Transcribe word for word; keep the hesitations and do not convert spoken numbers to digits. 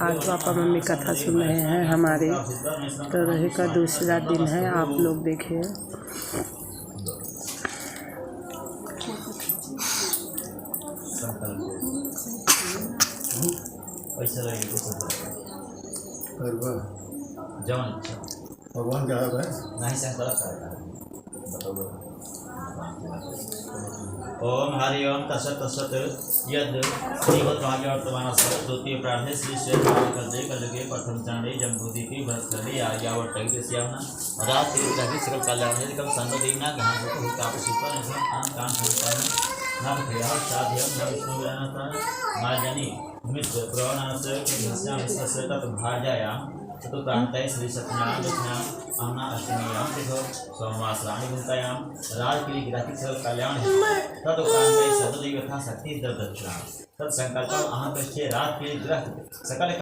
आज पापा मम्मी कथा सुन रहे हैं हमारी, तो रहे का दूसरा दिन है, आप लोग देखिए। ऐसा लगे तो सब। जवन इच्छा। भगवान का है भाई? नहीं, शंकर का है। बताओ। ओम हरि ओम तत्सत् तत्सत्। यद् श्रीमद्भागवत मानस द्वितीय प्रारंभे श्री श्वेत कल्पे कल्पे प्रथम चरणे जम्बूद्वीपे भरतखंडे आर्यावर्त तैतस्याम राज तीर्थ सकल कल्याण निधिकम संत दीना गहन भक्त हुताप सुपर निधन आन कान संतान नाम भैरव साध्यम नाम विष्णु विरानता मार्जनी मित्र प्रवणास किन्नस्याम विश्वस्य तत् भार्यायाम चतुक्रांतै श्री सत्यनारायण दक्षिणाम अहना अष्टमीयाम तिथो सोमवासराणि गुणतायाम राजगृह गृहस्थ सकल कल्याण हेतु तदुपरांतै सदुदैव यथा शक्ति द्रव्य दक्षिणा तत् संकल्पम अहम पृष्ठे राजगृह गृहस्थ सकल